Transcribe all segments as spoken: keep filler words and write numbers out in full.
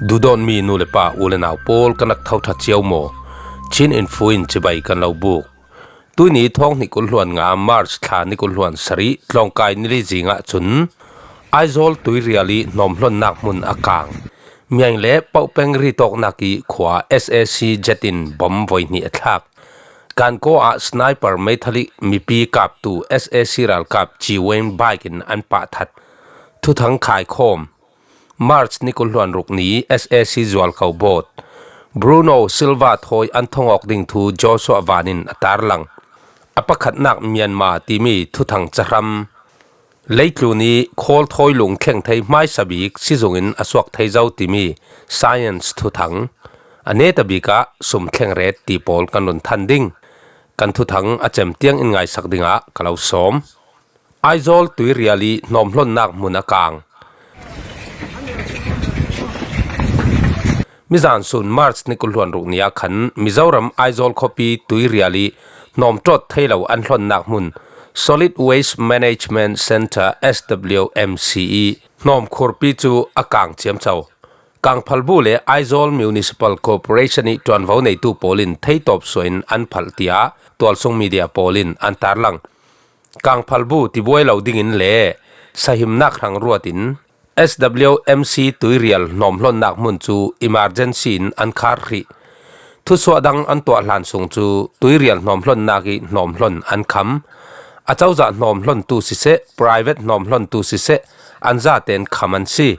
Duhdawtmi nu le pa, u le nau pawl, kan rak tho ṭha cio maw? Chin Info in cibai kan lo buk. Tuini thawng hnih kul hluan nga, March thla ni kul hluan sarih, tlawngkai ni li zingah cun Aizawl Tuirial i hnawm hlawnnak hmun a kang. Miaing le Paupeng ritawknak i khua S A C jet in bom voi hnih a thlak. Gangaw ah sniper meithal i mipi kaptu S A C ralkap Chi Weng bike in an pah that. Thuthang khaikhawm. March ni kul hluan ruk ni S A C zualko board Bruno Silva thawi an thawng awk ding thu Joshua Van in a tarlang. A pakhatnak Myanmar timi thuthang cahram. Leitlun i khawl thawi lung thleng thei hmaisa bik sizung in a suak thei zo timi science thuthang. A neta bik ah sum thleng ret ti pawl kan run than ding. Kan thuthang a cem tiang in ngaisak dingah ka lo sawm. Aizawl Tuirial i hnawm hlawnnak hmun a kang. Mizan sun March ni kul hluan ruk ni ah khan Mizoram Aizawl khuapi Tuirial i hnawm ṭawt thei lo an hlawnnak hmun Solid Waste Management Centre, S W M C, i hnawm khurpi cu a kang ciamco. Kangphalbu le Aizawl Municipal Corporation i ṭuanvo neitu pawl in theitawp suah in an phalh tiah tualsung media pawl in an tarlang. Kangphalbu tibuai lo dingin le sahimnak hrang ruat in S W M C Tuirial hnawm hlawnnak hmun cu emergency in an khar hrih. Thusuah dang an tuah hlan sung cu Tuirial hnawm hlawnnak i hnawm hlawn an kham. A cozah hnawm hlawntu siseh, private hnawm hlawntu siseh, an zaten kham an si.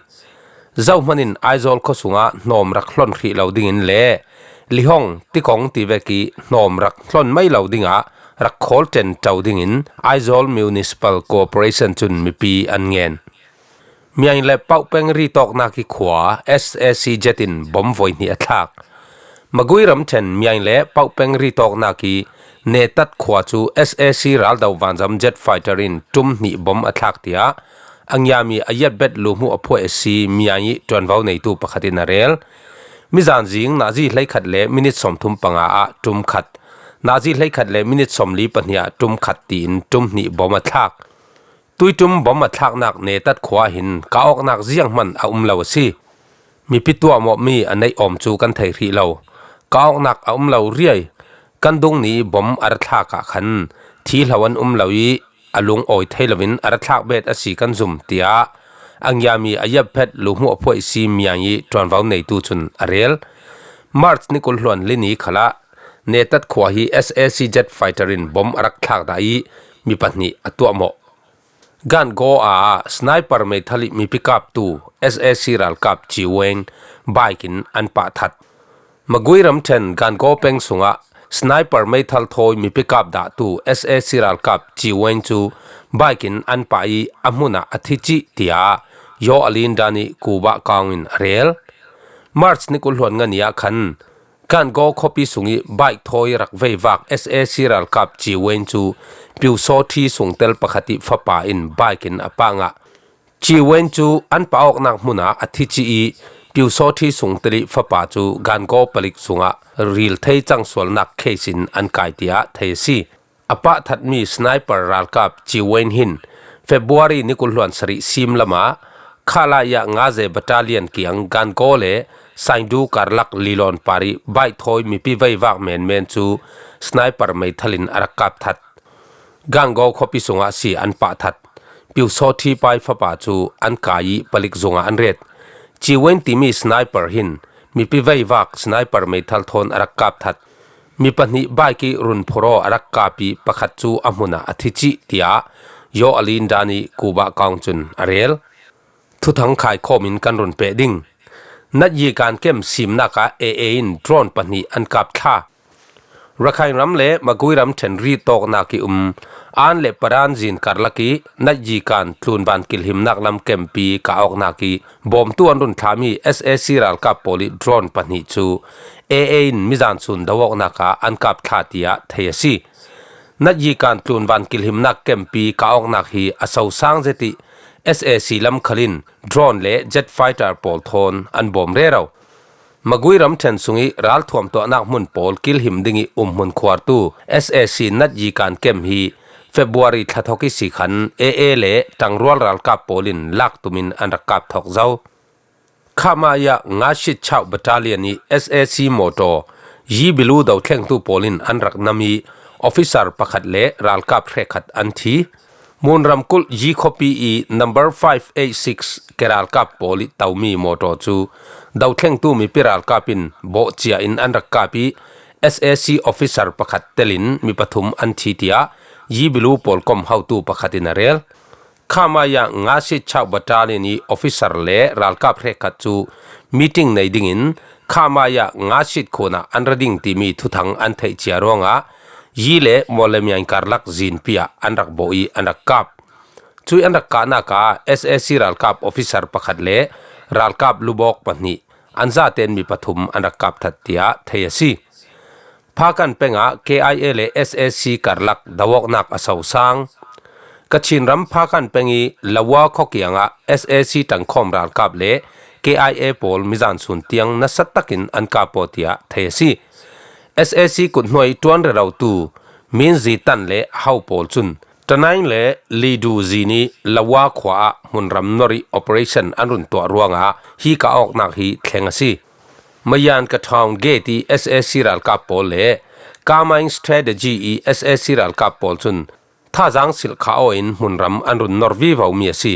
Zohman in Aizawl khuasung ah hnawm rak hlawn hrih lo dingin le Lihong, Tikong ti vek i hnawm rak hlawn mai lo dingah rak khawl ṭen ṭo dingin Aizawl Municipal Corporation cun mipi an ngen. Miaing le Paupeng ritawknak i khua S A C jet in bom voi hnih a thlak. Magui ramṭhen Miaing le Paupeng ritawknak i Netat khua cu S A C raldo vanzam jet fighter in ṭum hnih bom a thlak tiah a ngiami a yatbet luhmuh a phuai a si Miaing i ṭuanvo neitu pakhat in a rel. Mizan zing nazi hleikhat le minit sawmthum panga ah ṭum khat, nazi hleikhat le minit sawmli pahnih ah ṭum khat tiin ṭum hnih bom a thlak. Tuiṭum bom a thlaknak Netat khua ah hin kah awknak zianghman a um lo a si. Mipi tuahmawhmi a neih awm cu kan thei hrih lo. Kah awknak a um lo riai. Kan dungni bom a ra thlak ah khan thi hlo an um lo i a lungawi thei loin a ra thlak bet a si kan zum, tiah a ngiami a yatbet luhmuh a phuai a si Miaing i ṭuanvo neitu cun a rel. March ni kul hluan li ni khalah Netat khua hi S A C jet fighter in bom a rak thlak dah i mi pahnih a tuahmawh. Gangaw ah sniper meithal i mipi kaptu S A C ralkap Chi Weng bike in an pah that. Magui ramṭhen Gangaw peng sungah sniper meithal thawi mipi kap dahtu S A C ralkap Chi Weng cu bike in an pah i a hmun ah a thi cih, tiah Yaw Alin Dan i Kubah Kaung in a rel. March ni kul hluan nga ni ah khan Gangaw khuapi sung i bike thawi rak veivak S A C ralkap Chi Weng cu Pyusawṭhi sungtel pakhat i fapa in bike in a pah ngah. Chi Weng cu an pah awknak hmun ah a thi cih i Pyusawṭhi sungtel i fapa cu Gangaw palik sungah ril thei cang sualnak case in an kai, tiah thei a si. A pah thatmi sniper ralkap Chi Weng hin February ni kul hluan sarih sim lamah Khalaya nga ze battalion kiang Gangaw le Saingdu karlak Lilawn par i bike thawi mipi veivak menmen cu sniper meithal in a rak kap that. Gangaw khuapi sungah si an pah that. Pyusawṭhi pai fapa cu an kai i palik zungah an ret. Chi Weng timi sniper hin mipi veivak sniper meithal thawn a rak kap that. Mi pahnih bike i run phuraw a rak kap i pakhat cu a hmun ah a thi cih, tiah Yaw Alin Dan i Kubah Kaung cun a rel. Thuthang khaikhawm in kan run peh ding. Natyi kan kem simnak ah A A in drone pahnih an kap thla. Rakhine ram le Magui ramṭhen ritawknak i um An le Paran zin karlak i Natyi kan tlunvan kilhimnak lam kempi kah awknak i bawmtu an run thlami S A C ralkap pawl i drone pahnih cu A A in mizan sun do awknak ah an kap thla, tiah thei a si. Natyi kan tlunvan kilhimnak kempi kah awknak hi a sosang zet i S A C lam khal in drone le jet fighter pawl thawn an bawm rero. Magui ramṭhen sung i ralthuam tuahnak hmun pawl kilhim ding i umhmun khuartu S A C Natyi kan kem hi February thla thawk i si khan A A le ṭangrual ralkap pawl in lak tum in an rak kap thawk zo. Khamaya Ngasit Chau Battalion i S A C mawtaw Yibilu dothlengtu pawlin an rak nam i officer pakhat le ralkap hrekkhat an thi. Munram kulh Yi khuapi i number five eight six keralkap pawl i tomi mawtaw cu dothlengtu mipi ralkap in bawhcia in an rak kap i S A C officer pakhat telin mi pathum an thi, tiah Yibilu pawlkom hotu pakhat in a rel. Khamaya Ngasit Chau Battalion i officer le ralkap hrekkhat cu meeting nei dingin Khamaya Ngasit khun ah an ra ding timi thuthang an theih cia ruangah Yi le Mawlemiain karlak zinpi ah an rak bawh i an rak kap. Cui an rak kahnak ah S A C ralkap officer pakhat le ralkap lubawk pahnih an zaten mi pathum an rak kap that, tiah thei a si. Phakan peng ah K I A le S A C karlak doawknak a sosang. Kachin ram Phakan peng i Lawa khuakiang ah S A C ṭangkhawm ralkap le K I A pawl mizan sun tiang nasa takin an kap aw, tiah thei a si. S A C kuthnuai ṭuan rerotu Min Zi Tan le a ho pawl cun Tanain le Lidu Zi nih Lawa khua ah hmunram nor i operation an run tuah ruangah hi kah awknak hi thleng a si. Mayan Kathawn Gate i S A C ralkap pawl le Kamain Strategy i S A C ralkap pawl cun thazaang silh kha aw in hmunram an run nor vivo mi a si.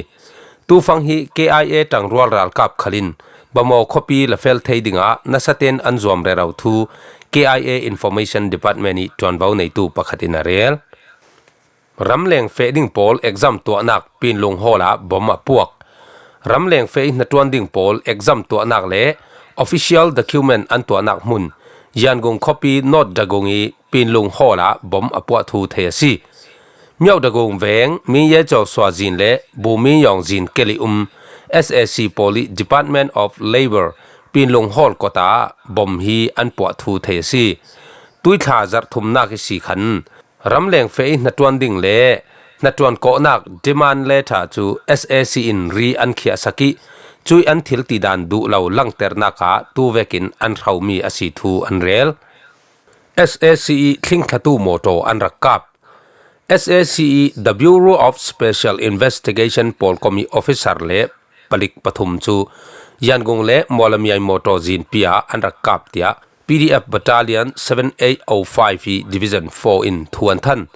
Tufang hi K I A ṭangrual ralkap khalin Bamaw khuapi la fel thei dingah nasaten an zuam rero thu K I A Information Department i ṭuanvo neitu pakhat in a rel. Ramleng feh ding pawl exam tuahnak Pinlung Hall ah bom a puak. Ramleng feh i hnaṭuan ding pawl exam tuahnak le official document an tuahnak hmun Yangon khuapi North Dagon i Pinlung Hall ah bom a puah thu thei a si. Myauk Dagon veng Min Ye Caw Sua Zin le Bu Min Yawng Zin kelh i um S A C pawl i Department of Labour Pinlung Hall kawt ah bom hi an puah thu thei a si. Tuithla zarh thumnak i si khan ramleng feh i hnaṭuan ding le hnaṭuan kawhnak demand letter cu S A C in ri an khiahsak i cui an thil tidan duh lo langternak ah tu vekin an hromi a si thu an rel. S A C i thlingthlatu mawtaw an rak kap. S A C i The Bureau of Special Investigation pawlkom i officer le palik pathum cu Yangon le Mawlamiai mawtaw zinpi ah an rak kap, tiah P D F Battalion seven eight oh five i Division four in thu an than.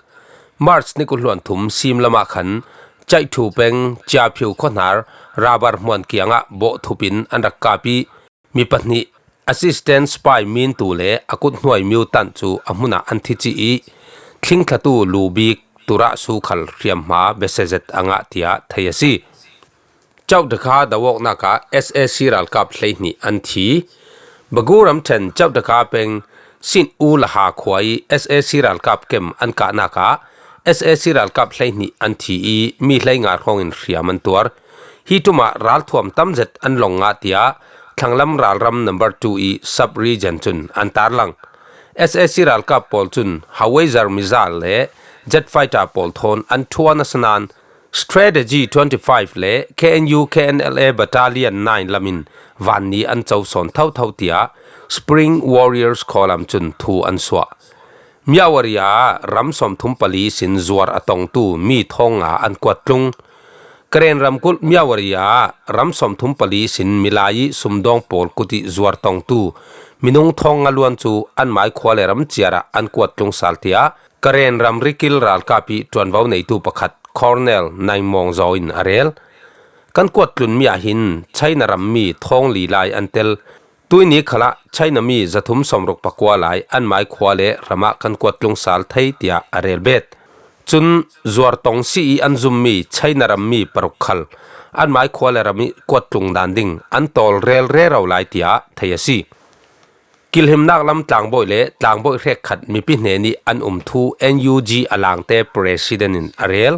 March ni kul hluan thum sim lamah khan Caih Thu peng Cia Phiu khuahnar Rabar hmuan kiangah bawh thupin an rak kap i mi pahnih Assistant Spy Min Tu le a kut hnuai Miu Tan cu a hmunah an thi cih i thlingthlatu Lu Bik Turah Su khal hriamhma besia zet a ngah, tiah thei a si. Cauh Dakha doawknak ah S A C ralkap hleihnih an thi. Bagu ramṭhen Cauh Dakha peng Sin U Laha khua i S A C ralkap kem an kahnak ah S A C ralkap hleihnih an thi i mi hleinga hrawngin hriam an tuar. Hi ṭumah ralthuam tam zet an long ngah, tiah thlanglam ralram number two i sub-region cun an tarlang. S A C ralkap pawl cun Howitzer missile le jet fighter pawl thawn an ṭhuan a si nain Strategy twenty-five le K N U K N L A Battalion nine lamin vanni an co sawn thotho, tiah Spring Warriors khualam cun thu an suah. Myawaddy ah ram sawmthum pali sin zuar a tongtu mi thawng nga an kuat tlung. Karen ramkulh Myawaddy ah ram sawmthum pali sin milai i sumdawng pawl kut i zuar tongtu minung thawng nga luan cu an mai khua le ram ciar ah an kuat tlung sal, tiah Karen ram rikil ralkap i ṭuanvo neitu pakhat Colonel Naing Mawng Zaw in a rel. Kan kuat tlunmi ah hin China rammi thawng li lai an tel. Tuihni khalah China mi zathum sawmruk pakua lai an mai khua le ramah kan kuat tlung sal thei, tiah a rel bet. Cun zuar tong si i an zummi China rammi paruk khal an mai khua le ram i kuat tlung dan ding an tawl rel rero lai, tiah thei a si. Kilhimnak lam tlangbawi le tlangbawi hrekkhat mipi hnen i an um thu N U G a langte president in a rel.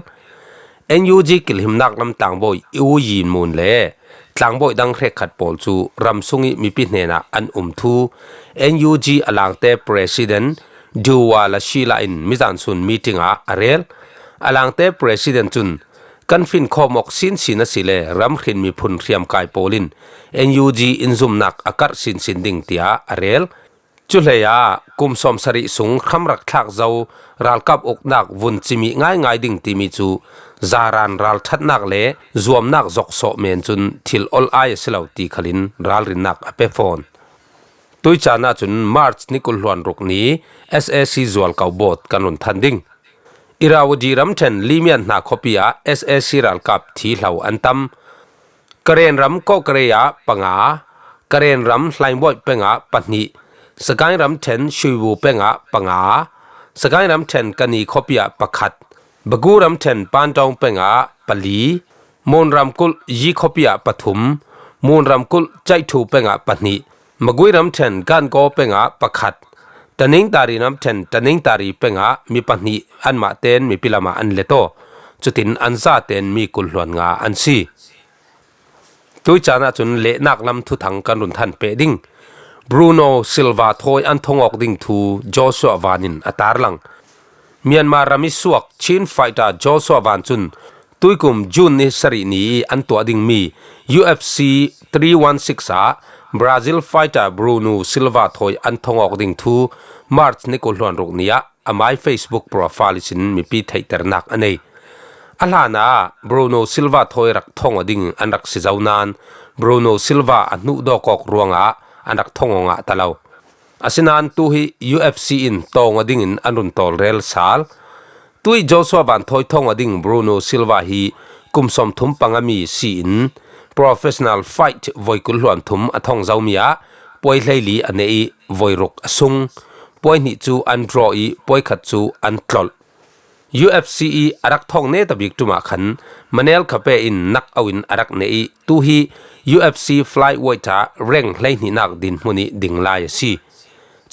N U G kilhimnak lam tlangbawi U Yin Mun le tlangbawi dang hrekkhat pawl cu ram sung i mipi hnenah an um thu N U G a langte president Duwa Lashila in mizan sun meeting ah a rel. A langte president cun kan finkhawm awk sinsin a si le ramhrin miphun hriamkai pawl in N U G in zumnak a karh sinsin ding, tiah a rel. Cuhleiah kum sawmsarih sung hramrak thlak zo ralkap uknak vun cimih ngaingai ding timi cu zaran ralṭhatnak le zuamnak zoksawh men cun thil ol ai a si lo ti khalin ralrinnak a pe fawn. Tui caan ahcun March ni kul hluan ruk ni S A C zualko boat kan run than ding. Irrawaddy ramṭhen Limian hna khuapi ah S A C ralkap thi hlo an tam. Karen ram Kohkare ah panga, Karen ram Hlainbawih peng ah pahnih, Sagaing ramṭhen Shuiwu peng ah panga, Sagaing ramṭhen Kani khuapi ah pakhat, Bagu ramṭhen Pandong peng ah pali, Mon ramkulh Yi khuapi ah pathum, Mon ramkulh Caithu peng ah pahnih, Magui ramṭhen Gangaw peng ah pakhat, Taningtari ramṭhen Taningtari peng ah mi pahnih, anmah ten mipi lam ah an let aw. Cutin an zaten mi kul hluan nga an si. Tui caan ahcun lehnak lam thuthang kan run than peh ding. Bruno Silva thawi an thong awk ding thu Joshua Van in a tarlang. Myanmar ram i suak Chin fighter Joshua Van cun tuikum June ni sarih ni i an tuah dingmi U F C three one six ah Brazil fighter Bruno Silva thawi an thong awk ding thu March ni kul hluan ruk ni ah amai Facebook profile ihsin mipi theihternak a nei. A hlanah Bruno Silva thawi rak thong aw ding an rak si zo nain Bruno Silva a hnuh dawk awk ruangah an rak thong aw ngah ta lo. Asinain tu hi U F C in tawng aw dingin an run tawlrel sal. Tui Joshua Van thawi thong aw ding Bruno Silva hi kum sawmthum panga mi si in professional fight voi kul hluan thum a thong zomi ah puai hleili a neh i voi ruk a sung. Puai hnih cu an draw i puai khat cu an tlolh. U F C i a rak thong neta bik ṭum ah khan Manel Kape in knockout in a rak neh i tu hi U F C flyweight ah rank hleihnihnak dinhmun i ding lai a si.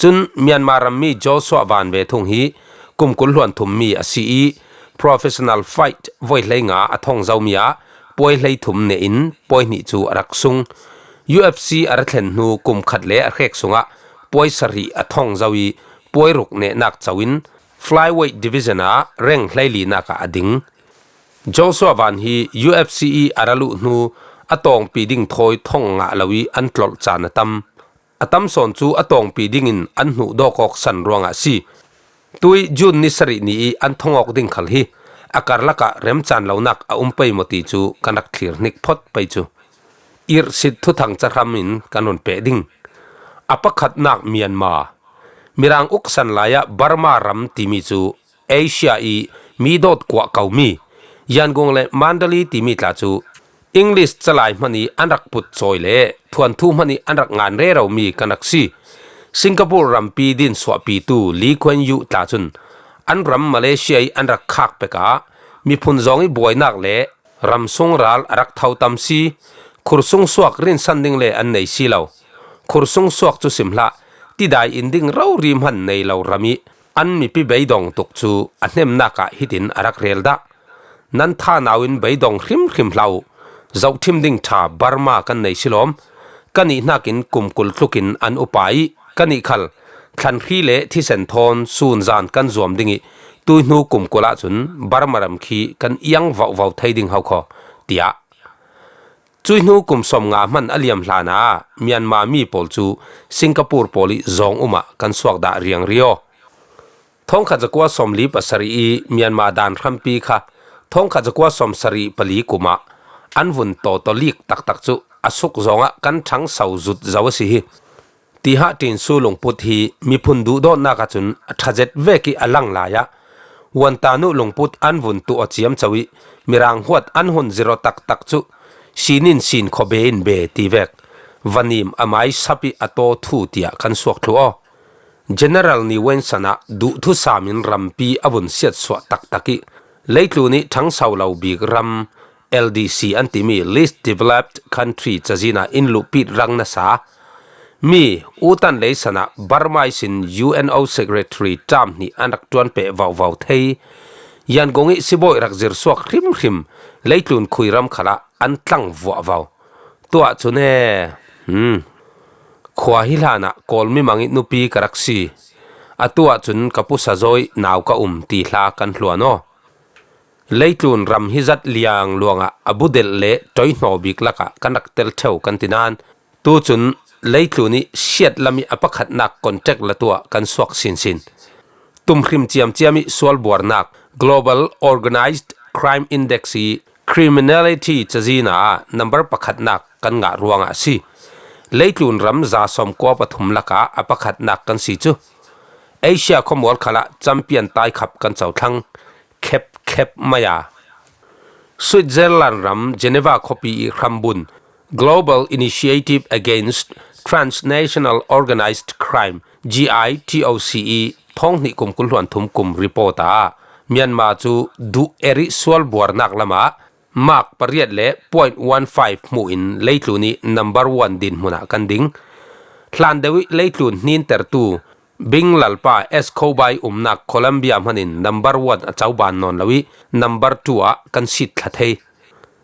Cun Myanmar rammi Joshua Van ve thung hi kum kul hluan thum mi a si i professional fight voi hleinga a thong zomi ah puai hlei thum neh in puai hnih cu a rak sung. U F C a ra thlen hnu kum khat le a hrek sungah puai sarih a thong zo i puai ruk nehnak co in flyweight division ah rank hleilinak ah a ding. Joshua Van hi U F C i a ra luh hnu a tawngpi ding thawi thong ngah lo i an tlolh caan a tam. A tam sawn cu a tawngpi dingin an hnuh dawk awk san ruangah a si. Tui June ni sarih ni i an thong awk ding khal hi a karlak ah remcaan lonak a um pei maw ti cu kan rak thlir hnik phawt pei cu. Irhsit thuthang cahram in kan run peh ding. A pakhatnak Myanmar. Mirang uksan lai ah Burma ram timi cu Asia i mi dawt kuah komi Yangon le Mandalay timi tla cu English calai hmanh i an rak put cawi le thuanthu hmanh i an rak ngan reromi kan rak si. Singapore rampi din suahpitu Lee Kuan Yew tla cun an ram Malaysia i an rak khak pek ah miphun zong i buainak le ramsung ral a rak tho tam si. Khursung suak rinsan ding le an nei si lo. Khursung suak cu sim hlah, tidai in ding rori hmanh nei lo ram i an mipi beidong tuk cu a hnemnak ah hitin a rak rel dah. Nan thanau in beidong hrimhrim hlah uh. Zohṭhim ding ṭha Burma kan nei si lawm. Kannih hnakin kum kul tlukin an upa i kannih khal thlanhri le thisen thawn sunzan kan zuam ding i tuihnu kum kul ahcun Burma ram khi kan iang vauhvau thei ding ho kho, tiah. Cuihnu kum sawmnga hmanh a liam hlanah Myanmar mi pawl cu Singapore pawl i zawng um ah kan suak dah riangri aw. Thongkhat zakua sawmli pasarih i Myanmar dan hrampi kha thongkhat zakua sawmsarih pali kum ah an vun tawtawlik taktak cu a suk zawng ah kan ṭhangso zut zo a si hi. Tihah Tinsu lungput hi miphun duhdawtnak ahcun a ṭha zet vek i a lang lai ah Wantanu lungput an vun tuah aw ciamco i mirang huat an hun zirh aw taktak cu sinin sin khaw be in be ti vek vanim a mai sap i a taw thu tiah kan suak thluh aw. General Ni Win San ah duhthusam in rampi a vun siatsuah taktak i leitlun i ṭhangso lo bik ram L D C an timi Least Developed Country cazin ah in luhpit rang nasa mi U Tan Lei San ah Burma ihsin U N O Secretary term hnih an rak ṭuan peh vauvau thei. Yangon i sibawi rak zirsuak hrimhrim leitlun khui ram khal ah an tlang vuahvau. Tuah cun e, hmm, khua hi hlan ah Kawl mimang i nupi ka rak si. Atu ahcun ka pusa zawi nau ka um ti hla kan hluan aw. Leitlun ram hi zat liang luangah a budelh le toihnawh bik lakah kan rak tel ṭheu kan ti nain, tucun leitlun ih siat lam ih a pakhatnak contact latu ah kan suak sinsin. Tumhrim ciamciam ih sualbuarnak Global Organized Crime Index ih criminality cazina ah number pakhatnak kan ngah ruangah a si. Leitlun ram za sawmkua pathum lakah a pakhatnak kan si cu. Asia khuamual khalah champion taikhap kan cothlang khepkhep mai a. Switzerland ram Geneva khuapi ih hrambun Global Initiative Against Transnational Organized Crime, G I T O C ih thawng hnih kum kul hluan thum kum report ah Myanmar cu duh er ih sualbuarnak lamah mark pariat le point one five hmuh in leitlun ih number one dinhmun ah kan ding. Hlan deuh ih leitlun hnintertu Bing lalpa S Khobai umnak Colombia hmanin number one a coban nawn lo ih number two ah kan sit thla thei.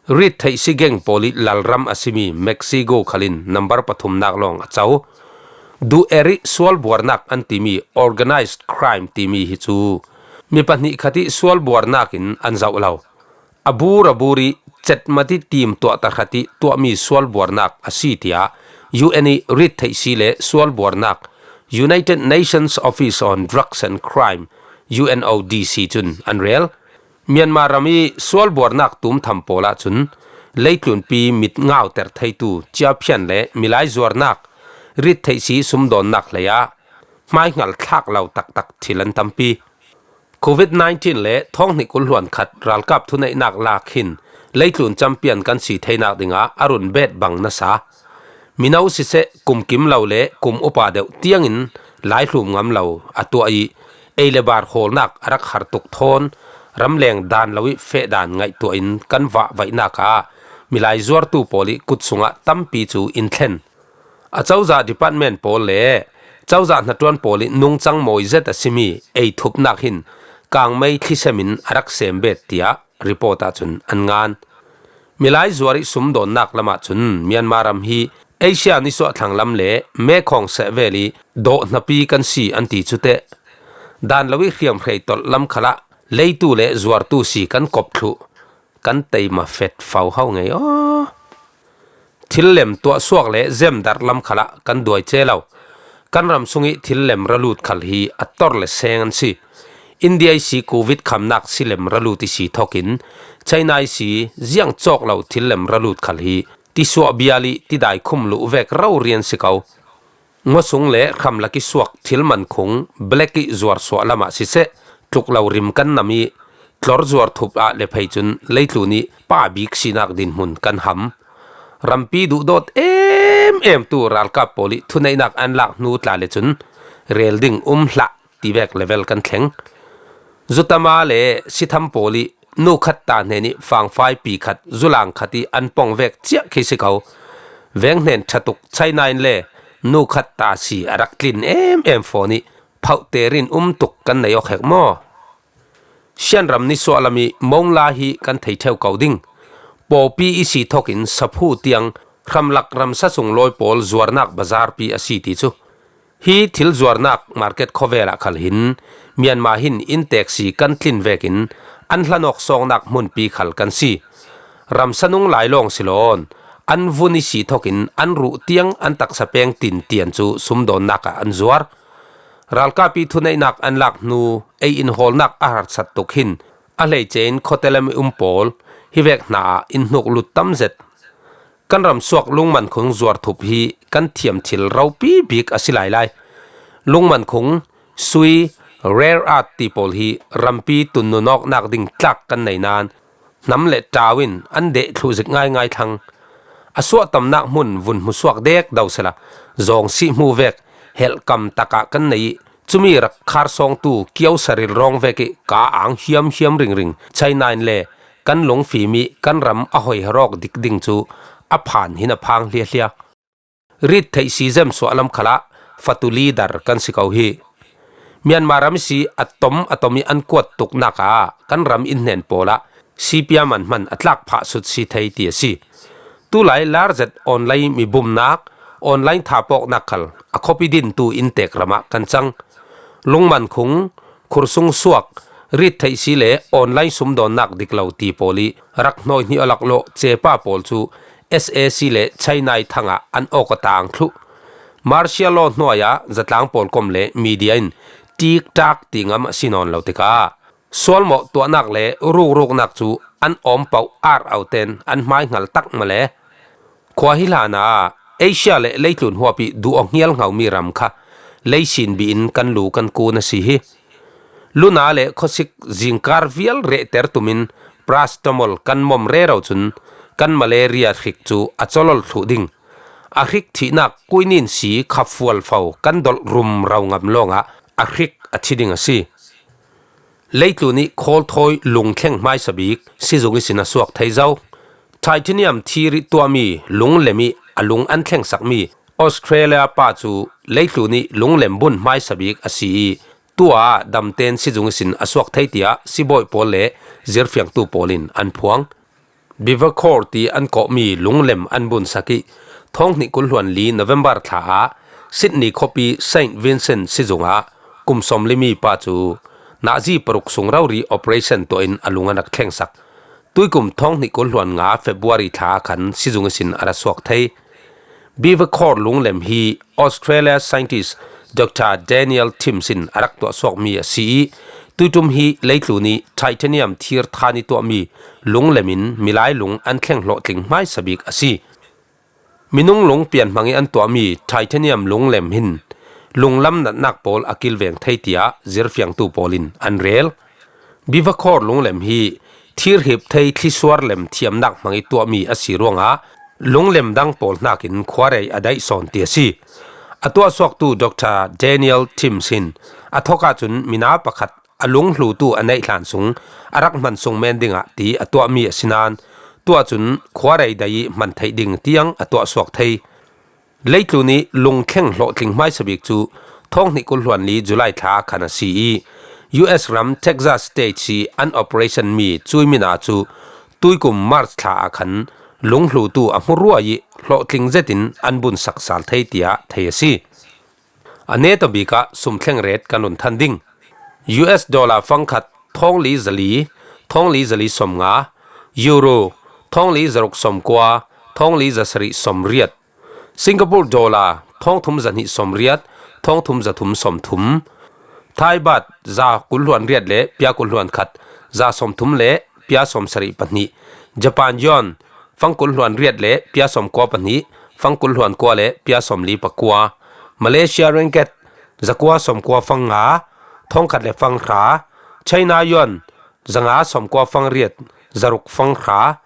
Rit theih si geng pawl ih lalram a simi Mexico khalin number pathumnak lawng a co. Duh er ih sualbuarnak an timi organized crime timi hi cu mi pahnih khat ih sualbuarnak in an zoh lo. A bur a bur ih cetmat ih tim tuah tahrat ih tuahmi sualbuarnak a si, tiah U N ih rit theih si le sualbuarnak United Nations Office on Drugs and Crime, U N O D C cun an rel. Myanmar ram ih sualbuarnak tumtham pawl ahcun leitlunpi mit ngauter theitu ciaphian le milai zuarnak, rit theih si sumdawnnak hlei ah hmaihngal thlak lo taktak thil an tampi. Covid nineteen le thawng hnih kul hluan khat ralkap thuneihnak lak hin leitlun champion kan si theinak dingah a run bet bang nasa. Mino siseh, kum kim lo le kum upa deuh tiangin laihlum ngam lo a tuah ih ei le bar hawlnak a rak har tuk thawn ramleng dan lo ih feh dan ngaihtuah in kan vahvaihnak ah milai zuartu pawl ih kut sungah tampi cu in thlen. A cozah department pawl le cozah hnaṭuan pawl ih nungcang mawi zet a simi ei thupnak hin kangmei thlisem in a rak sem bet, tiah report ahcun an ngan. Milai zuar ih sumdawnnak lamah cun Myanmar ram hi Asia nisuahthlang lam le mekhawng sehvel ih dawh hnapi kan si an ti cu teh. Dan lo ih hriamhrei tolh lam khalah leitu le zuartu si kan kop thluh. Kan teima fet fo ho ngei aw. Thil lem tuahsuak le zemdarh lam khalah kan duai ce lo. Kan ram sungih thil lem ralut khal hi a tor le seng an si. India ih si Covid khamnak si lem ralut ih si thokin China ih si ziang cawk lo thil lem ralut khal hi tisuah bial ih tidai khum luh vek rori an si ko. Nguasung le hramlak ih suak thil mankhung black ih zuarsuah lamah siseh, tluk lo rim kan nam ih tlor zuar thup ah le phei cun leitlun ih pa bik sinak dinhmun kan ham. Rampi duhdawt em em tu ralkap pawl ih thuneihnak an lak hnu tla le cun rel ding um hlah ti vek level kan thleng. Zutama le sitham pawl ih nu khat ta hnen ih fangfai pi khat zulang khat ih an pong vek ciah khi si ko. Veng hnen ṭha tuk China in le nu khat ta si a rak tlin em em fawn ih phauhte rin um tuk kan nei awk hek maw? Sianram nisuah lam ih mongla hi kan thei ṭheu ko ding. Pawpi ih si thokin saphu tiang hramlak ramsa sunglawi pawl zuarnak bazarpi a si ti cu. Hi thil zuarnak market khawvel ah khal hin Myanmar hin inntek si kan tlin vekin an hlanawk sawngnak hmunpi khal kan si. Ramsa nung lai lawng si lawn an vun ih si thokin an ruh tiang an taksa peng tin tian cu sumdawnnak ah an zuar. Ralkap ih thuneihnak an lak hnu ei inhawlnak a harsat tuk hin a hleice in khuate lam ih um pawl hi vek hna ah in hnuk lut tam zet. Kan ram suak lungman khung zuar thup hi kan thiam thil ropi bik a si lailai. Lungman khung, sui, rare earth ti pawl hi rampi tun nunawknak ding tlak kan nei nain hnam le ṭau in an deh thluh zik ngaingai thlang. A suahtamnak hmun vun hmusuak dek do sela zawng sih hmu vek helhkam takah kan nei ih, cumi rak kharsawngtu kiosa rilrawng vek ih ka ang hiamhiam ringring China in le kan lungfim ih kan ram a hoiharawk dik ding cu a phan hin a phang hliahhliah. Rit theih si zem suah lam khalah fatu leader kan si ko hi. Myanmar ram ih si a tom a tom ih an kuat tuknak ah kan ram in hnen pawl ah C P M an hman a tlak phah sut si thei ti a si. Tulai lar zet online mi bumnak, online thapawknak khal a khuapi dintu inntek ram ah kan cang. Lungman khung, khursung suak, rit theih si le online sumdawnnak dik lo ti pawl ih rak hnawi hnih a laklawh cepa pawl cu S A C le China ih thang ah an awk a tang thluh. Martial law hnuaia zatlang pawlkom le media in tiktak ti ngam a si nawn lo tikah sualmawh tuahnak le rukruknak cu an awm pauh ar auh ten an hmai hngal tak male khua hi hlanah Asia le leitlun huap ih duh aw hngial ngaumi ram kha leisin bi in kan lu kan kun a si hi. Luna le khuasik zingkar vial rehter tumin paracetamol kan mom rero cun kan malaria hrik cu a colol thluh ding. A hrik thihnak kuinin si khafual fo kan dolh rum ro ngam lawngah a hrik a thi ding a si. Leitlun ih khawlthawi lungthleng hmaisa bik sizung ihsin a suak thei zo. Titanium thir ih tuahmi lunglem ih a lung an thlengsakmi Australia pa cu leitlun ih lunglem bun hmaisa bik a si ih tuah damten sizung ihsin a suak thei tiah sibawi pawl le zirfiangtu pawl in an phuang. Beaver Coral ti an kawhmi lunglem an bunsak ih thawng hnih kul hluan li November thla ah Sydney khuapi Saint Vincent sizung ah kum sawmli mi pa cu nazi paruk sung rori operation tuah in a lung an rak thlengsak. Tuikum thawng hnih kul hluan nga February thla ah khan sizung ihsin a ra suak thei. Beaver Coral lunglem hi Australia scientist Doctor Daniel Timms in a rak tuahsuakmi a si ih tuiṭum hi leitlun ih titanium thir than ih tuahmi lunglem in milai lung an thleng hlawhtling hmaisa bik a si. Minung lung pianhmang ih an tuahmi titanium lunglem hin lunglam natnak pawl a kilveng thei tiah zirfiangtu pawl in an rel. Beaver Coral lunglem hi thirhip thei thlisuar lem thiamnak hmang ih tuahmi a si ruangah lunglem dang pawl hnakin khuarei a daih sawn ti a si. A tuahsuaktu Doctor Daniel Timms hin a thawk ahcun mina pakhat a lunghlutu a neih hlan sung a rak hman sung men dingah ti a tuahmi a si nain tuahcun khuarei daih ih hman theih ding tiang a tuahsuak thei. Leitlun ih lungthleng hlawhtling hmaisa bik cu thawng hnih kul hluan li July thla ah khan a si ih U S ram Texas State ih an operation mi cuih mina cu tuikum March thla ah khan lunghlutu a hmuruai ih hlawhtling zetin an bunsak sal thei tiah thei a si. A neta bikah sumthleng ret kan run than ding. U S dollar fangkhat thawng li zali, thawng li zali sawmnga, Euro thawng li zaruk sawmkua, thawng li zasarih sawmriat, Singapore dollar thawng thum zahnih sawmriat, thawng thum zathum sawmthum, Thai baht za kul hluan riat le pia kul hluan khat, za sawmthum le pia sawmsarih pahnih, Japan yuan fang kul hluan riat le pia sawmkua pahnih, fang kul hluan kua le pia sawmli pakua, Malaysia ringgit zakua sawmkua fangnga, thawngkhat le fanghra, China yuan zanga sawmkua fangriat, zaruk fanghra,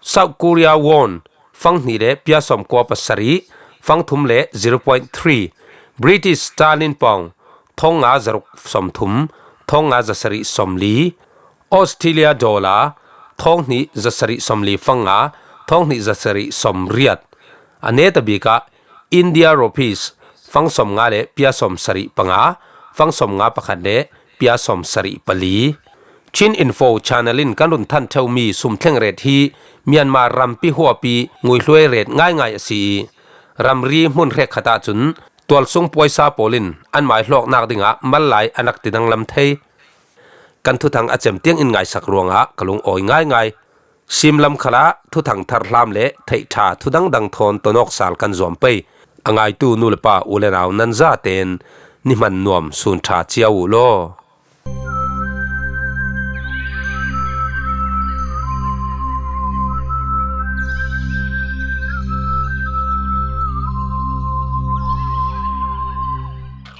South Korea won fang hnih le pia sawmkua pasarih, fang thum le zero point three, British sterling pound thawng nga zaruk sawmthum, thawng nga zasarih sawmli, Australia dollar thawng hnih zasarih sawmli fanga, thawng hnih zasarih sawmriat. A neta bikah India rupees fang sawmnga le pia sawmsarih panga, fang sawmnga pakhat le pia sawmsarih pali. Chin Info channel in kan run than ṭheumi sumthleng ret hi Myanmar rampi huapi nguihluai ret ngaingai a si ih ramri hmun hrekkhat ahcun tualsung puaisa pawl in an mai hlawknak dingah mallai an rak ti danglam thei. Kan thuthang a cem tiang in ngaisak ruangah ka lungawi ngaingai. Simlam khalah thuthang tharhlam le theihṭha thudangdang thawn tonawk sal kan zuam pei. A ngaitu nu le pa u le nau nan zaten ni hman nuam sun ṭha cia uh law.